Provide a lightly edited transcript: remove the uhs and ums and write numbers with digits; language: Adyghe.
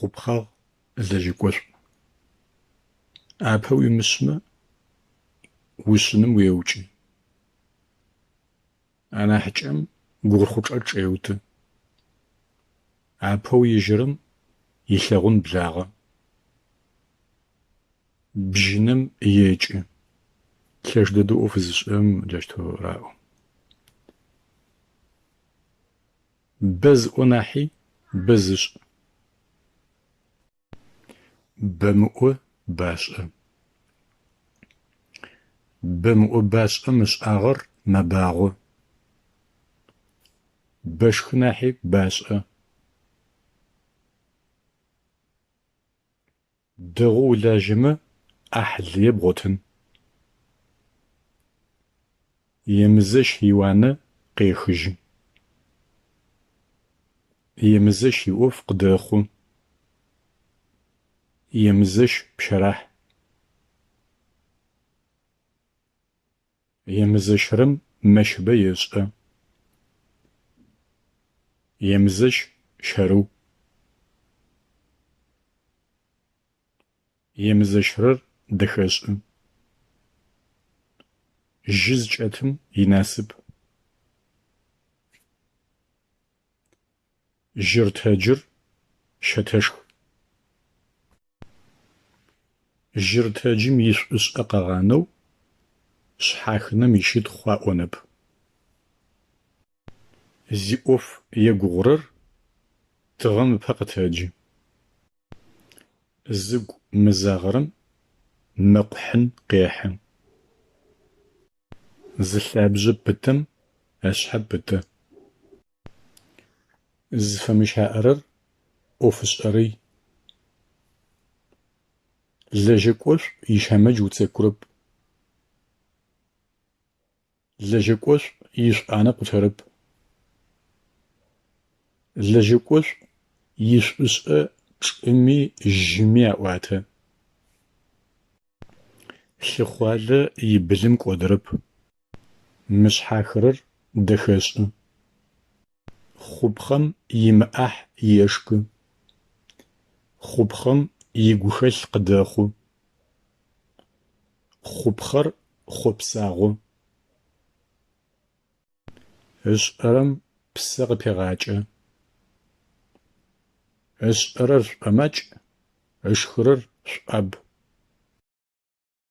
Хъупхъагъ, лэжьэкӏошӏу. Апэ уимышъмэ ушъыным уеукӏы. Анахьыкӏэм гурхъучӏэр чӏеуты. Апэу ежьэрэм илъэгъун благъэ. Бжьынэм екӏы. Лъэш дэдэу ӏоф зышӏэрэм джаущтэу раӏо. Бэ зыӏо нахьи бэ зышӏ. Бэмыӏо башӏэ. Бэмыӏо башӏэм ышӏагъэр мэбагъо. Бэшхы нахьи башӏэ. Дэгъоу улажьэмэ ӏахь лые бгъотын. Емызэщ иуанэ къехыжьы. Емызэщ иӏоф къыдэхъу. Емызэщ пщэрахь. Емызэщырэм мэщыбэ ешӏэ. Емызэщ щэрыу. Емызэщырэр дэхэшӏы. Жьы зыкӏэтым инасып. Жьыртэджыр щэтэшх. Жьыртэджым ишӏушӏэ къагъанэу шъхьахынэм ищытхъу аӏонэп. Зиӏоф егугъурэр тыгъэм ыпэ къэтэджы. Зыгу мызагъэрэм мэкъу хьын къехьы. Зылъабжъэ пытэм ышъхьэ пытэ. Зыфэмыщаӏэрэр ӏофышӏэрый. Лэжьэкӏошӏу ищэмэдж уцэкурэп. Лэжьэкӏошӏу ишӏуанэ къутэрэп. Лэжьэкӏошӏу ишӏушӏэ чӏыми жьыми аӏуатэ. Лъыхъуалэ ибылым кӏодырэп. Мышъхьахырэр дэхэшӏы. Хъупхъэм имыӏахь ешхы. Хъупхъэм игухэлъ къыдэхъу. Хъупхъэр хъопсагъо. Ышӏэрэм псэ къыпегъакӏэ. Ышӏэрэр шӏомакӏ, ышхырэр шӏуаб.